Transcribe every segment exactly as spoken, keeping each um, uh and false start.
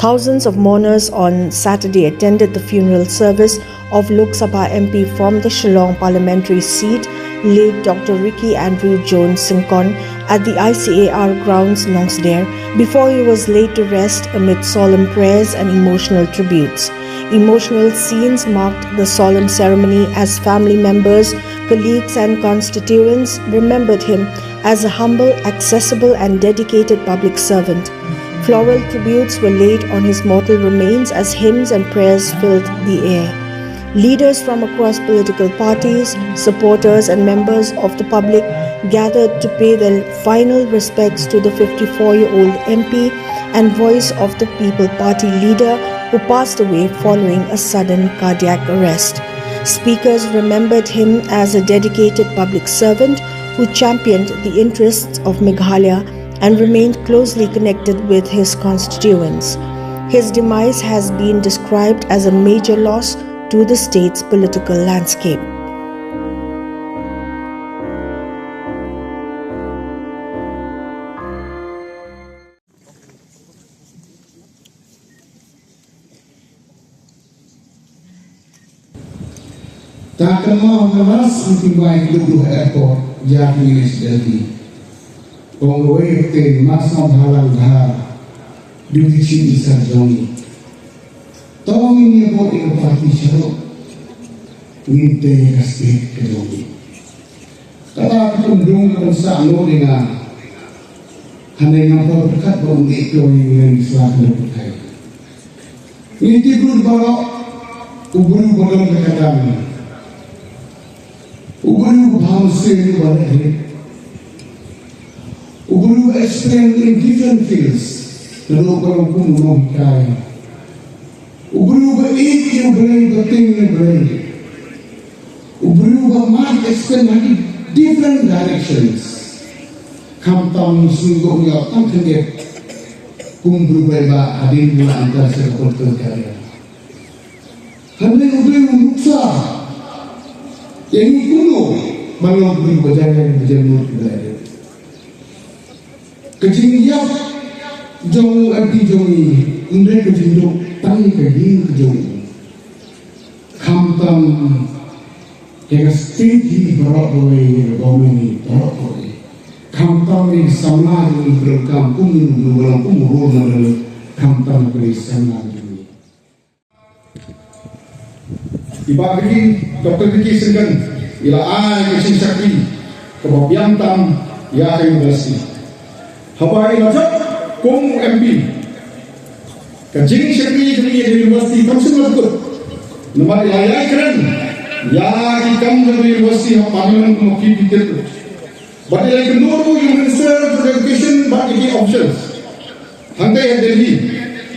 Thousands of mourners on Saturday attended the funeral service of Lok Sabha M P from the Shillong parliamentary seat, late Doctor Ricky Andrew Jones Syngkon, at the I C A R grounds, Longsdere, before he was laid to rest amid solemn prayers and emotional tributes. Emotional scenes marked the solemn ceremony as family members, colleagues, and constituents remembered him as a humble, accessible, and dedicated public servant. Floral tributes were laid on his mortal remains as hymns and prayers filled the air. Leaders from across political parties, supporters, and members of the public gathered to pay their final respects to the fifty-four-year-old M P and Voice of the People Party leader who passed away following a sudden cardiac arrest. Speakers remembered him as a dedicated public servant who championed the interests of Meghalaya and remained closely connected with his constituents. His demise has been described as a major loss to the state's political landscape. Ta kynmaw ha Mars, ngi bai ki duk ha airport ïa ki New Delhi. Ong wei te mas ong halang dhar, duk ki chim isa jong ngi. To ngin ïa bot ïa ka party sharok, ngin te ka state ka jong ngi. Kata ka kundung ka ban sah noh ïa nga. Hynrei ngam pat pyrkhat ba un ïeh kloi ïa nga, ngi sla ka dok pyrthei. Ngi tip lut baroh u briew ba don ka kyrdan, u briew ba bha mynsiem, u ba leh rit, u briew ba experience in different fields. Naduh ba long kum u nonghikai, u briew ba ïeit ïa U Blei, ba tieng ïa U Blei, u briew ba mad experience ha ki different directions. Khamtam ngi sngew ïoh tang khyndiat kum u briew ba ïeit hadien ba la antar sha ka political career. Hynrei u dei u nuksa ïa ngi kumno ban long u briew ba jai lem, ba jai lut, ba jai lem. Ka jingïap jong u M P jong ngi ym dei ka jingduk tang ïa ka ïing ka jong u, khamtam ïa ka state hi baroh kawei, ïa ka government hi baroh kawei, khamtam ïa ka samla jong ngi ba donkam kum u, ba long kum u role model, khamtam ïa ka samla jong ngi. I Bah Ricky, Doctor Ricky Syngkon, i la ai ka jingshakri kaba biang tam ïa ka university. Haba i la jop kum u M P, ka jingshakri jong i ïa ka university kam shym la kut. Namar i la ïai kren ïa ki kam jong ka university ha Parliament kum u key figure. Bad i la ïakynduh ruh ïa u Minister for Education bad ïa ki officials hangtei ha Delhi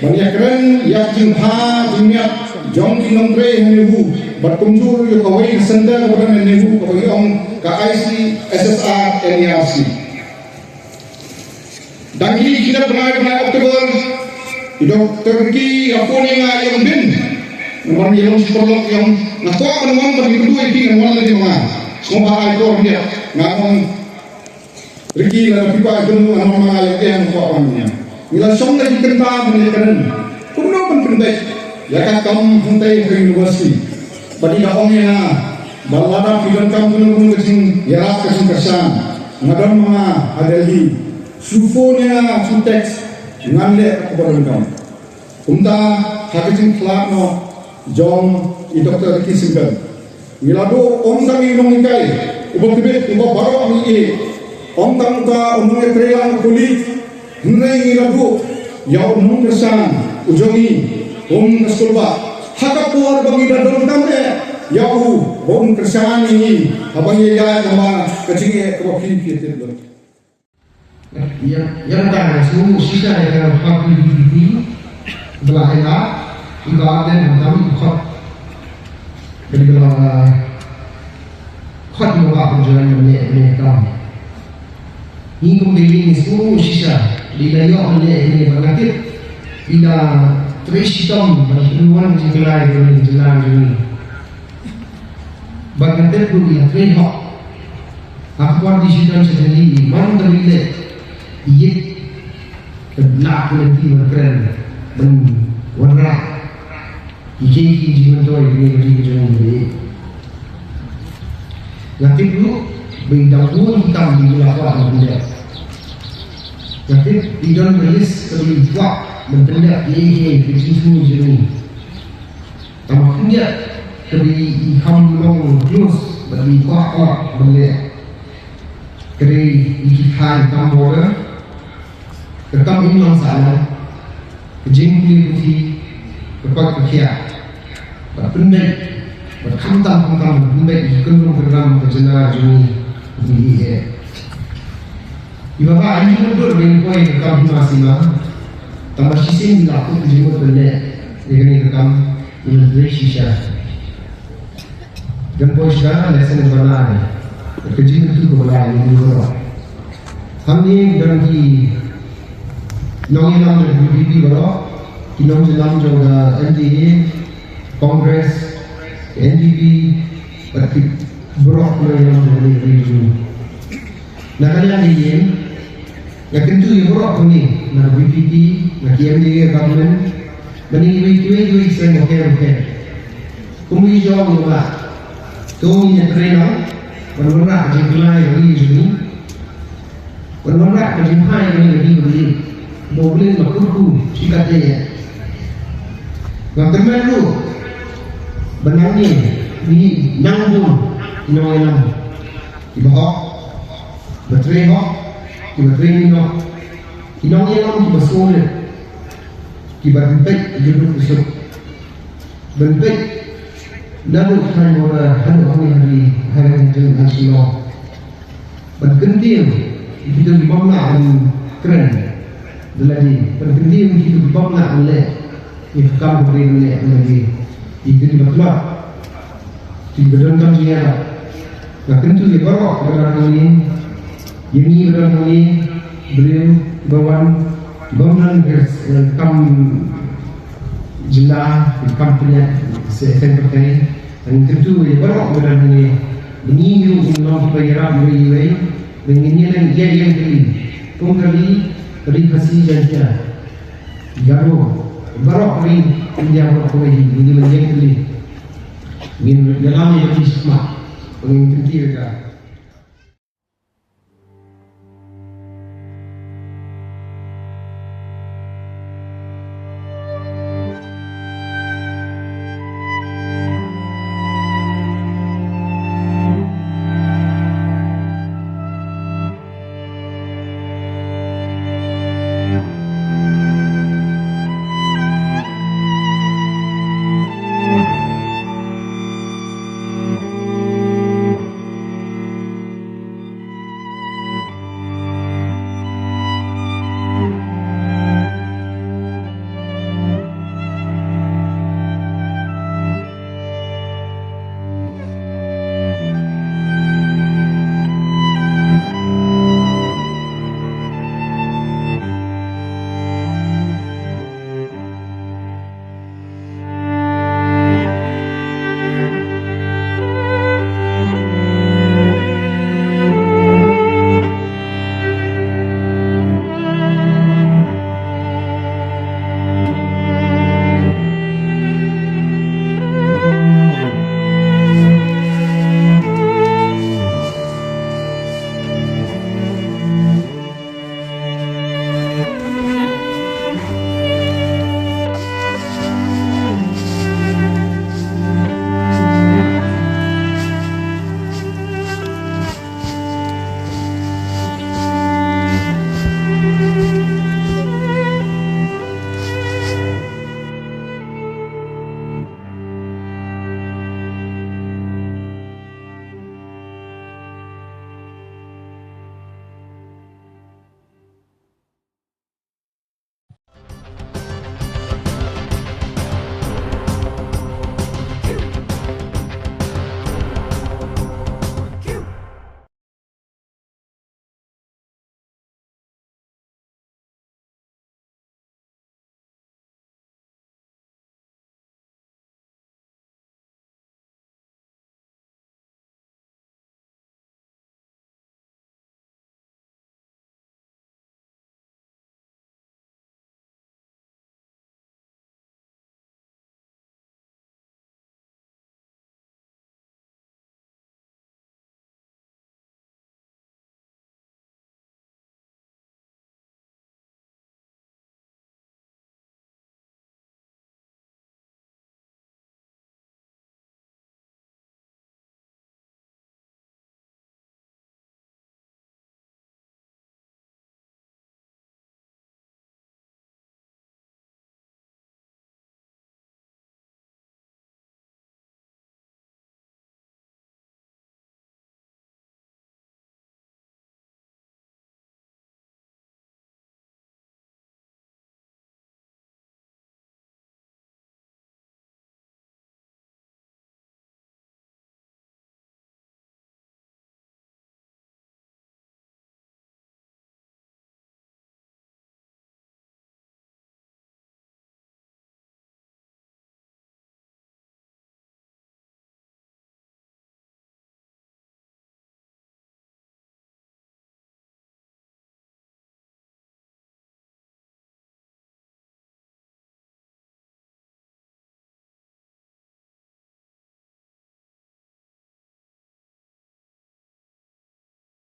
ban ïakren ïa ka jingbha jingmiat jong ki nongtrei ha NEHU bad kumjuh ïa kawei ka center kaba don ha NEHU kaba ngi ong ka I C S S R N E R C. Dang kine ki da bnai, bnai October, i Doctor Ricky i la phone ïa nga, i ong, Bin, namar ngi long shi paralok, i ong, nga kwah ban wan ban ïakynduh ïa phi, ngan wan lade ma nga. Sngewbha ai por, nga ong, Ricky, lada phi kwah ïakynduh, ngan wan ma nga, i ong, eh, nga kwah wan, ïa. Ngi la shong da ki kynta ban ïakren kumno ban pynbeit ïa ka kam hangtei ha ka university. Bad i la ong ïa nga ba lada phi donkam kano kano ka jingïarap, ka jingkyrshan, nga don ma nga ha Delhi. Shu phone ïa nga, shu text, ngan leh kaba donkam. Kumta ha ka jingkhlad noh jong i Doctor Ricky Syngkon, ngi la duh ym tang i nonghikai uba tbit, uba baroh ngi ïeit, ym tang uta u nongïatreilang, u colleague, hynrei ngi la duh ïa u nongkyrshan u jong ngi kum ka skulbah. Ha ka por ba ngi da donkam eh ïa u ba un kyrshan ïa ngi haba ngi ïaid namar ka jingeh kaba phi phi tip lut. Ïa, ïa kata nga sngewbha shisha ïa ka publicity ba la ïa i Bah Ardent, khamtam i khot. Ba i la khot i Bah Ardent ban leh kane ka kam. Ngi kum ka ïing ngi sngewbha shisha ba i la ïoh ban leh kane, ba nga tip i la trei shitom ban pynwan jingkhlaiñ ïa kane ka jylla jong ngi. Ba nga tip ruh i la trei hok. Ha ka por ba i shitom sha Delhi, i wan da i leh, i ïit, ka blah ka lynti ban kren. Ban wanrah ïa ki jingmyntoi ha kane ka ri ka jong ngi. Nga tip ruh ba i dang bun ki kam ba ngi la kwah ban pyndep. Nga tip i don ka list kaba i kwah ban pyndep ïa ki jingthmu jong ngi. Tang ma khyndiat kaba i kham long close bad i kwah kwah ban leh. Ka dei ïa ki thaiñ kam border, ka kam imlang sahlang, ka jingpule puthi, ka koit ka khiah, bad pynbeit, bad khamtam khamtam bad pynbeit ïa ki kynrung kynram ka jylla jong ngi. Ngi ïeh. Iba ba ngi mutdur ba ngin poi ka kam hima sima. Tang ba shisien ngi la kut ka jingmut ban leh ïa kane ka kam, ngi la trei shisha. Don poi shisha lehse ba lai, ka jingmut ka ba lai ngi mutdur. Hangne don ki nongïalam jong ka V P P baroh, ki nongïalam jong ka M D A, Congress, N P P, bad ki baroh ki nongïalam jong ka V P P. Na ka liang ka ïing, nga kyntu ïa baroh hangne, na ka V P P, na ka M D A government, bad na kiwei kiwei kiwei ki seng bakhuid bakhuid. Kumno i jong ngi ba, to ngin ïatrei noh ban wanrah ka jingkhlaiñ ïa ka ri jong ngi, ban wanrah ka jingkhlaiñ ïa ka ri jong ngi. Mo Blei ma kyrkhu shi katdei ïa. Nga kyrmen ruh ba nangne ngi nang bun ki nongïalam kiba hok, ba trei hok, kiba trei mynno, ki nongïalam kiba sngewrit, kiba peit ïa ka duk ka suk, ban peit naduh thaiñ border haduh hangne ha ri, ha ri jong ngi ha Shillong. Ban kyntiew ïa kito ki bym lah ban kren da lade, ban kyntiew ïa kito ki bym lah ban leh ïa ka kam kaba dei ban leh da lade, ïa kito kiba tlot, kito kiba donkam jingïarap. Nga kyntu ïa baroh kiba don hangne, ïa ngi ba don hangne, briew kiba wan, kiba wan ka kam jylla, ka kam pynïaid, se seng pyrthei. Nga kyntu ïa baroh kiba don hangne, ba ngi ruh ngin long kiba ïarap iwei iwei, ba ngin ïeng ïeng tylli. Kum ka ri, ka ri Khasi Jaiñtia, Garo, baroh ka ri India baroh kawei, ngin ïeng tylli. Ngin ïalam ïa ka ri shakhmat, ba ngin kyntiew ïa ka.